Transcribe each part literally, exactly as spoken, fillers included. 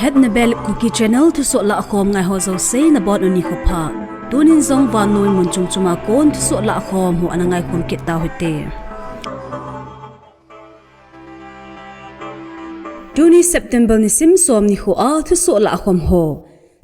At Nebel Kuki Channel thusoh lahkhom ngai ho jouse nabonun nikho pha. Tunin jong vannoi mun chom chom a kon thusoh lahkhom ho ana ngaikhom kit tau hite. Tuni September nisim som nikho a thusoh lahkhom ho.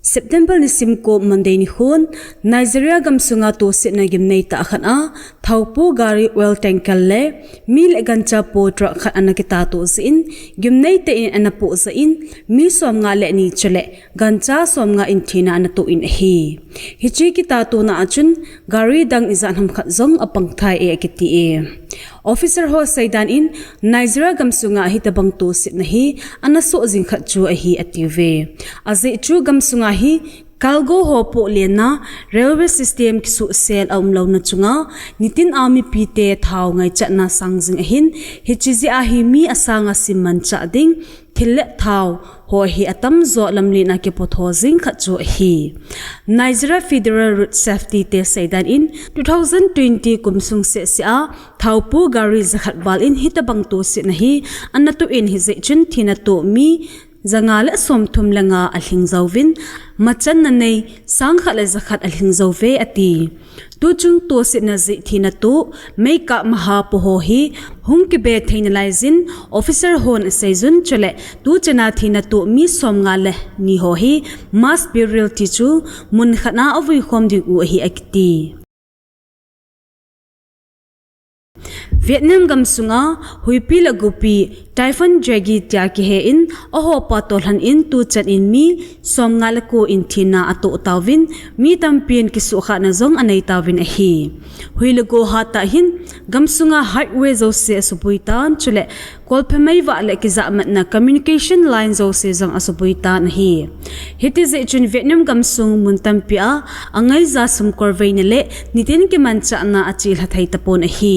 September nisim ko Monday nikhon, Nigeria gamsunga tosetna gimnei tah khat a, thaopu gari oil tanker le mi le gancha po truck khat ana kitatoh jeh in, gimnei tah in ana poh jeh in, mi som nga le ni chule gancha som nga in thina ana toh in ahi. Hiche kitatona a chun, gari dang ijat ham khat jong apang thei e akiti e. Officer ho seidan in, Nigeria gamsunga hitobang tosetna hi ana soh jing khat chu ahi atiuve. Ajeh chu gamsunga hi cargo ho poh lenna, railway system kisuhsel aum louna chunga, nitin a mipite thao ngaichatna sang jing ahin, hiche jeh a hi mi asanga sim manchah ding, thil le thao ho hi atamjo lamlen a kipoh tho jing khat chu ahi. Nigeria Federal Road Safety te seidan in two thousand twenty kum sung seh seh a thaopu gari jakhat val in hitobang tosetna hi ana toh in hijeh chun thina toh mi janga le somthum le nga alhing jouvin, machanna nei sangkhat le jakhat alhing jouve ati. Tuchung tosetna jeh thina toh, meikah maha po ho hi hung kibe thei nalai jin, officer hon asei jun chule, tuchana thina toh mi som nga le ni ho hi mass burial ti chu mun khat a avui khom ding u ahi akiti. Vietnam gamsunga huipi le gopi Typhoon Yagi tia kihe in ahopa toh lhon in tuchan in mi som nga le ko in thina atoh tauvin mi tampin kisuhkhahna jong anei tauvin ahi. Hui le go hatah hin gamsunga highway jouse asubui tan chule kolphe meivah le kijahmatna communication line jouse jong asubui tan ahi. Hiti jeh chun Vietnam gamsung mun tampi a angaija sum kolveina le nitin kimanchahna achelha thei tapon ahi.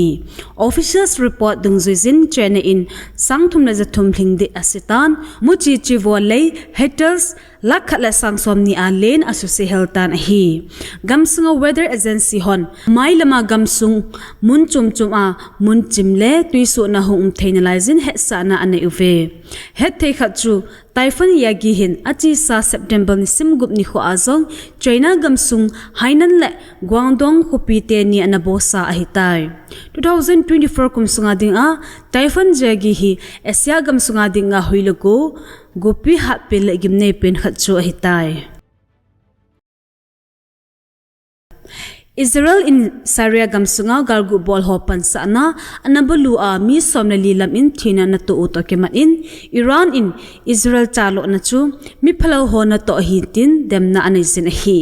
Officials report dungjuijin China in sangthum le jathum lhing ding ase tan, muchi chi vo lei hectares lakh khat le sang somni a len asuse hel tan ahi. Gamsunga weather agency hon mailama gamsung mun chom chom a mun chim le tuisohna hung um thei nalai jin hetsahna anei uve. Hetthei khat chu Typhoon Yagi hin achesa September nisim gup nikho a jong China gamsung Hainan le Guangdong khopi teni ana bohsa ahitai. Two thousand twenty-four kum sunga dinga Typhoon Yagi hi Asia gamsunga dinga hui le go, gopi hatpen le gimnei pen khat chu ahitai. Israel in Syria gamsunga galgu bol ho pansahna ana bulu a mi som le li lam in thina ana toh u toh kimat in Iran in Israel chalona chu mi phalou ho natoh ahi tin demna anei jin ahi.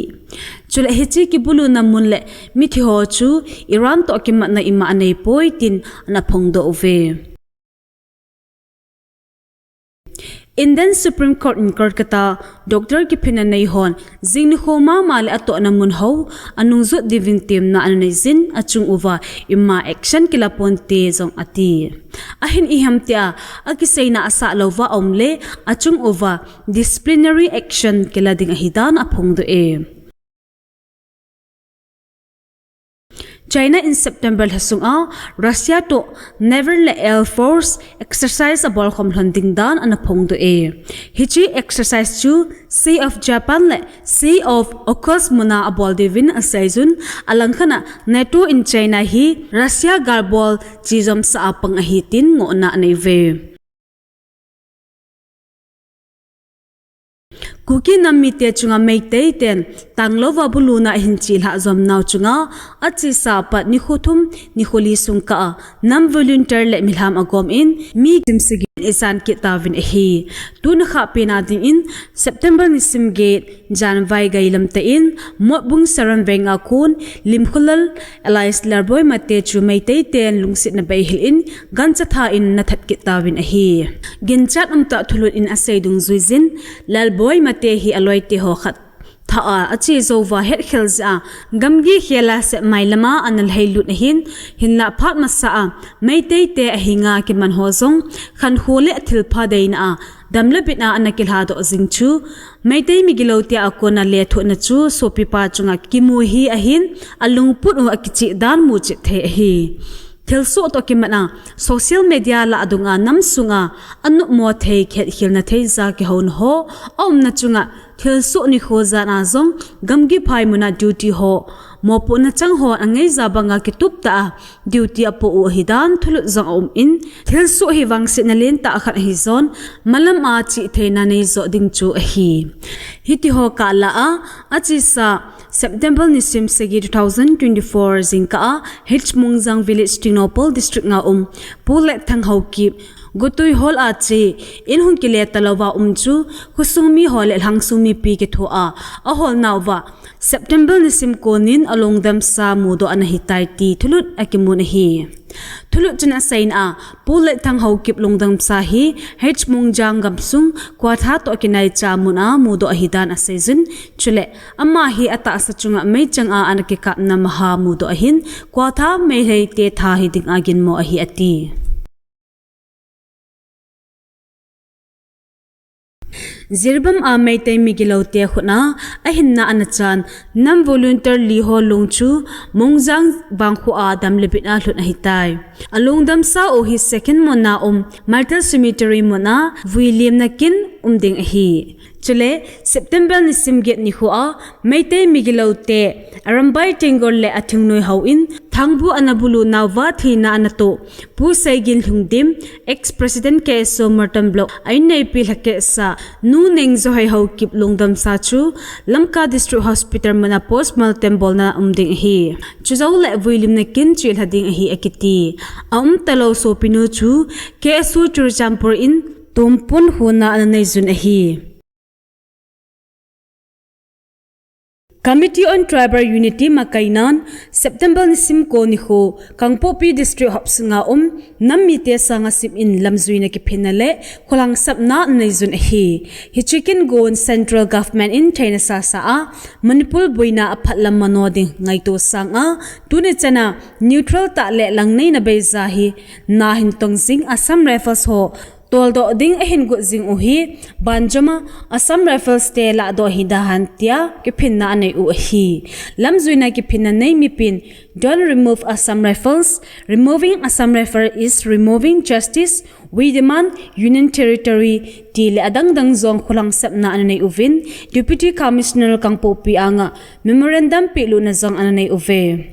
Chule hiche kibuluna mun le mithi ho chu Iran toh kimatna ima anei poi tin ana phongdoh uve. Indian Supreme Court in Kolkata doctor kiphinna nei hon jing nikho mama le atohna mun ho anungjot diuvin temna ana nei jin achung uva ima action kila ponte jong ati. Ahin ihamtia akiseina asah louva aum le achung uva disciplinary action kila ding ahi dan aphongdoh e. China in September lha sunga Russia toh naval le air force exercise abol khom lhon ding dan ana phongdoh e. Hiche exercise chu Sea of Japan le Sea of Okhotsk muna abol diuvin asei jun, alangkhat a NATO in China hi Russia galbol chejomsa a pang ahi tin ngohna anei uve. Kuki nam mite chunga Meitei ten tanglouva buluna ahin chelhah jom nau chunga achesa pat nikho thum, nikho li sung kah a nam volunteer le milham agom in mi sim sagi in eisan kit tauvin ahi. Tuna khah pena dingin September nisim get jan vaigai lamtah in Motbung Saran veng a kon Limkholal alias Lalboi Mate chu Meitei ten lungsetna beihel in gancha tha in ana that kit tauvin ahi. Ginchat umtah thulut in asei dungjuijin, Lalboi Mate hi aloite ho khat tha a ache jouva hetkhel jeh a gamgi khela seh mailama ana lhailut ahin, hinlah phat masa a Meitei te ahinga kiman ho jong khankho le thilpha deina a dam le bit a ana kilhadoh jing chu Meitei migilou tia kona lethuhna chu sopipa chunga kimu hi ahin, alungput u akicheh dan muchet thei ahi. Thilsoh toh kimat a social media lah dunga nam sunga anopmo thei khetkhelna thei ja kihouna ho aumna chunga thilsoh nikho jan a jong gamgi phai muna duty ho mopohna chang ho angaija banga kitup tah a duty apoh u ahidan thulut jong aum in, thilsoh hi vangsetna lentah khat ahi jong malam a chihtheina neijoh ding chu ahi. Hitiho kah lah a achesa September nisim sagi two thousand twenty-four jingkah a H Mongjang Village, Tengnoupal District nga um Pu Letthang Haokip gotui hol a che in hung kile talouva um chu khosung miho le lhangsung mipi kithoa aholnauva September nisim konin alungdamsa mudoh ana hitai ti thulut akimun ahi. Thulut chun aseina a Pu Letthang Haokip lungdamsa hi H Mongjang gamsung Kwatha toh kinaicha muna mudoh ahidan aseijun, chule ama hi atahsa chunga meichang a ana kikapna maha mudoh ahin Kwatha Meitei te tha hiding a ginmo ahi ati. Jiribam a Meitei migiloute khutna ahinna ana chan nam volunteer li ho lung chu Mongjang vangkho a dam le bit a lhun ahitai. Alungdamsa u hi second muna um Martyr Cemetery muna vuilimna kin um ding ahi. Chule September nisim get nikho a Meitei migiloute Arambai Tenggol le athingnoi houin thangbu ana bulu nauva thina ana toh Pu Seigin Lhungdim, ex-president K S O Merton Block a inneipi lhakeh sa Nu Nengjohei Haokip lungdamsa chu Lamka District Hospital muna post mortem bolna um ding ahi. Chujouleh vuilimna kin chelha ding ahi akiti. Aumtalou sopinu chu K S O Churachandpur in tumpun huna ana neijun ahi. Committee on Tribal Unity makainan September nisim ko nikho Kangpokpi District hopsunga um nam mite sanga simin lamjuina kiphinna le kholhangsapna aneijun ahi. Hiche kin gon Central Government in theina sasa a Manipur boina aphatlam mano ding ngaito sanga tuni chana neutral tah le langneina beija hi nahin tong jing Assam Rifles ho toldoh ding ahin got jing u hi banjoma Assam Rifles te lahdoh hidahan tia kiphinna anei u ahi. Lamjuina kiphinna nei mipin, "Don't remove Assam Rifles. Removing Assam Rifle is removing justice. We demand Union Territory," ti le adangdang jong kholhangsapna anei uvin, Deputy Commissioner Kangpokpi anga memorandum pelutna jong anei uve.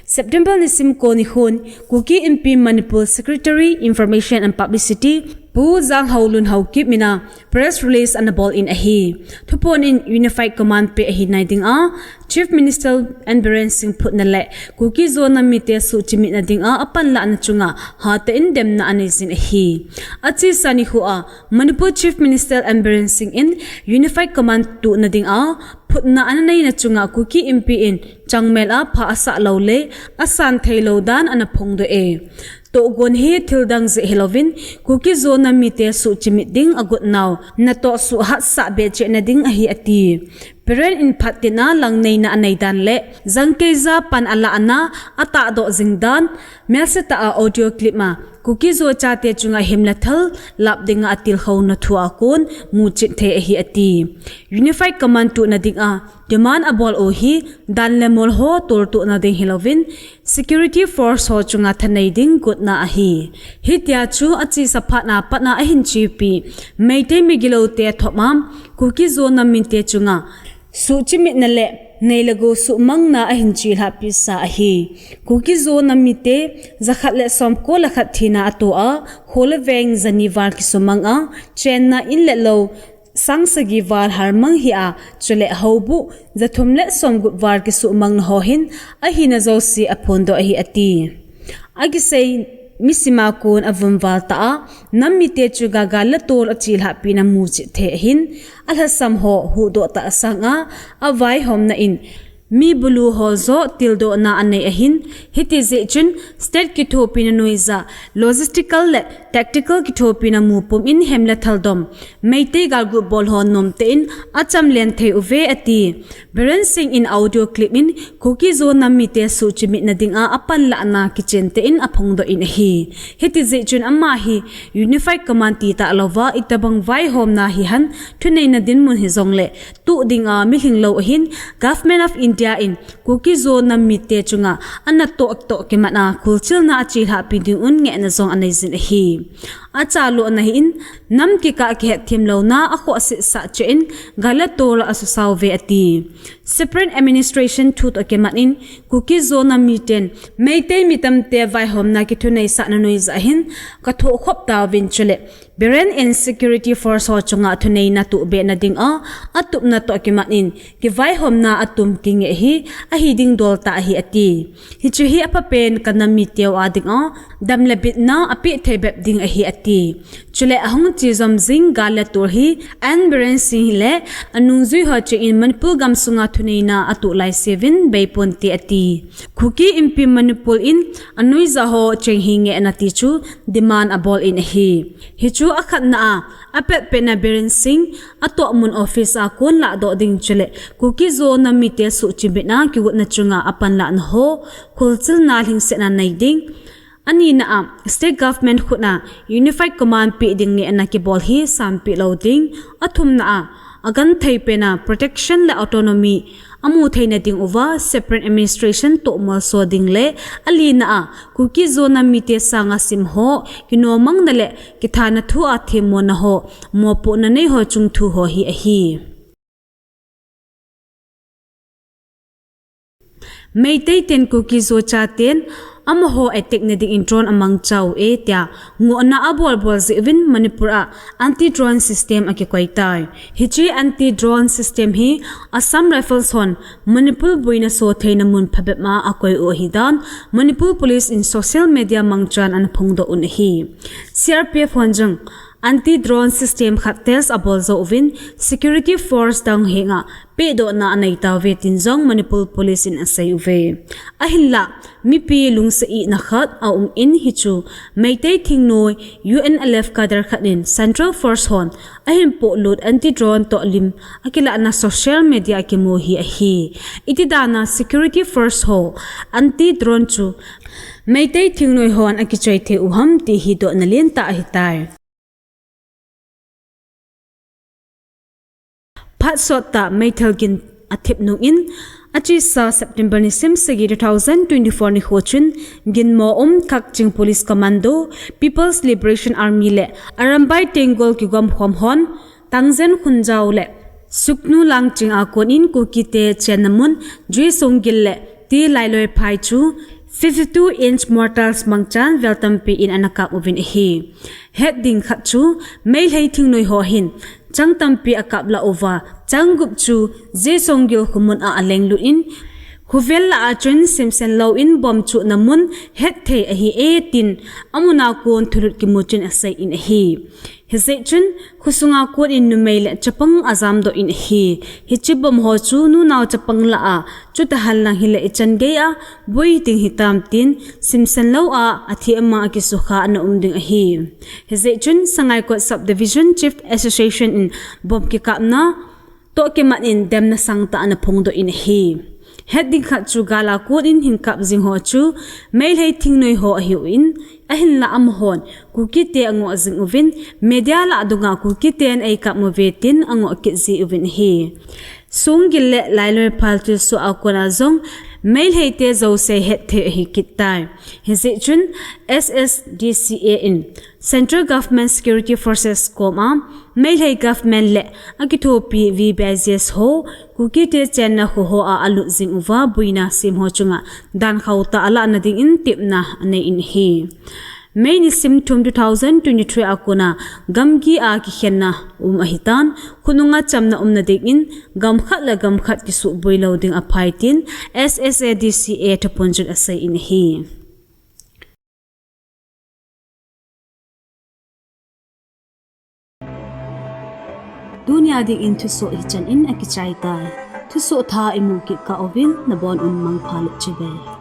September nisim ko nikhon Kuki Inpi Manipur Secretary Information and Publicity Pu Janghaolun Haokip mina press release anabol in ahi. Thuphon in Unified Command pe ahi nai dinga Chief Minister N Biren Singh phutna le Kuki Zo nam mite suhchimitna dinga apanlahna chunga hatah in demna aneijin ahi. Achesa nikho a Manipur Chief Minister N Biren Singh in Unified Command tuhna dinga phutna ananeina chunga Kuki Inpi in changmel a pha asah lou le asan theilou dan anaphongdoh e. Tohgon hi thildang jeh hilouvin Kuki Zo nam mite suhchimit ding agotnau natoh suhhatsah behcheh nading ahi ati. Biren in phattina langneina aneidan le jangkeija pan alahna atahdoh jing dan melsetah a audio clip ma Kuki Zo chate chunga himle thal lap dinga atilkhouna thua kon muchet thei ahi ati. Unified Command tuhna dinga demand abol u hi dan le mol ho toltohna ding hilouvin security force ho chunga thanei ding gotna ahi. Hitia chu achesa phatna patna ahin chepi Meitei migiloute thopmam Kuki Zo nam mite chunga suhchimitna le nei le gou suhmangna ahin chelhahpisa ahi. Kuki Zo nam mite jakhat le somko le khat thina atoh a, kho le veng jani val kisumang a, chenna in le lou sang sagi val harmang hia, chule houbuh jathum le somgup val kisuhmangna ho hin ahina jouse aphondoh ahi ati. Akisei misima kon avumval tah a nam mite chu gaga le tol achelhahpina muchet thei ahin, alhasam ho huhdoh tah sanga avaihomna in mi bulu ho joh tildohna anei ahin, hiti jeh chun state kithopina noija, logistical le tactical kithopina mupum in himle thaldom Meitei galguh bol ho nomtah in achamlen thei uve ati. Biren Singh in audio clip in Kuki Zo nam mite suhchimitna dinga apanlahna kichentah in aphongdoh in ahi. Hiti jeh chun ama hi Unified Command ti talouva itobang vaihomna hihen thuneina dinmun hijongle tuh dinga milhinglou ahin Government of India tia in Kuki-Zo nam mite chunga anatoh toh kimat a kholchilna achelhahpi ding un ngehna jong anei jin ahi. Achalhahna hi in nam kikah kihetthemlouna akhohsetsah cheh in gal le tol asusao uve ati. Separate administration thu toh kimat in Kuki-Zo nam miten Meitei mi tamte vaihomna kithuneisahna noiya hin kathohkhop tauvin chule Biren in security force ho chunga thuneina tubehna dinga atupna toh kimat in kivaihomna atum kingeh hi ahi ding dol tah ahi ati. Hiche hi aphapen kanam miteu a dinga dam le bitna apeh thei bep ding ahi ati. Chule ahung chejom jing gal le tol hi N Biren Singh le anungjui ho chengin Manipur gamsunga thuneina atoh laisevin beiponte ati. Kuki Inpi Manipur in anoija ho cheng hi ngehna ti chu demand abol in ahi. Hichu akhatna a, apetpetna Biren Singh atohmun office a kon lahdoh ding chule Kuki-Zo nam mite suhchimit a kigotna chunga apanlahna ho kholchilna lhingsetna nei ding. Anina a, state government khutna Unified Command peh ding ngehna kibol hi sampeh lou ding. Athumna a, agenthei pena protection le autonomy amu theina ding uva separate administration toh molso ding le alina a, Kuki-Zo nam mite sanga sim ho kinomangna le kithana thu a themmona ho mopohna nei ho chung thu ho hi ahi. Meitei ten Kuki-Zo chaten amaho attack na dingin drone amangchau e tia ngohna abolbol jeh uvin Manipur a anti-drone system akikoi tai. Hiche anti-drone system hi Assam Rifles hon Manipur boina sotheina mun phabep a akoi u ahidan Manipur Police in social media mangchan anaphongdoh un ahi. C R P F hon jong anti-drone system khat test abol jou uvin security force dang henga pehdohna anei tauve tin jong Manipur Police in asei uve. Ahinlah mipi lungset ihna khat aum in hichu Meitei thingnoi U N L F cadre khat in Central Force hon ahin pohlut anti-drone toh lim akilahna social media akimu hi ahi. Iti dana security force ho anti-drone chu Meitei thingnoi hon akichoi thei u ham ti hi dohna lentah ahitai. Phat sottah meithal gin athip nungin, achesa September nisim sagi two thousand twenty-four nikho chun, ginmo um Kakching Police Commando, People's Liberation Army le Arambai Tenggol kigomkhom hon, Tangjen Khunjao le Suknu Langching a konin Kukite chenna mun J. Songgil le T. Lailoiphai chu fifty-two inch mortars mangchan vel tampi in anakap uvin ahi. Het ding khat chu, Meitei thingnoi ho hin chang tampi akap lah uva, chang gup chu J. Songgil khomun a alenglut in, khovel lah a chun simsen louvin bomb chuhna mun hetthei ahi e tin, amun a kon thulut kimu chun asei in ahi. Hijeh chun, khosunga konin numei le chapang ajamdoh in ahi. Hiche bomb ho chu nunao chapang lah a chuh tahen lang hileh ichan gei a boi ding hitam tin, simsen lou a athem a akisukha ana um ding ahi. Hijeh chun, Sangaikot Subdivision Chief Association in bomb kikapna toh kimat in demna sangtah ana phongdoh in ahi. Het ding khat chu gal a konin hin kap jing ho chu Meitei thingnoi ho ahiuvin, ahinlah amahon Kukite angoh jing uvin, media lah a dunga Kukiten eikap uve tin angoh kit jiuvin ahi. Songgil le Lailoiphai thilsoh a kona jong Meiteite jouse hetthei ahi kit tai. Hijeh chun S S D C A in Central Government Security Forces koma Meitei Government le akithopi V B I Gs ho Kukite chenna kho hoa alut jing uva boina sem ho chunga dan khauh tah alahna dingin tepna anei in ahi. May nisim thum two thousand twenty-three a kona gamgi a kikhenna um ahitan, khonunga chamna umna dingin gam khat le gam khat kisuhboi lou ding aphai tin S S A D C A thuphon chun asei in ahi. Tunia dingin thusoh hichan in akichai tai. Thusoh thah imu kit kah uvin nabon un mangpha le chibai.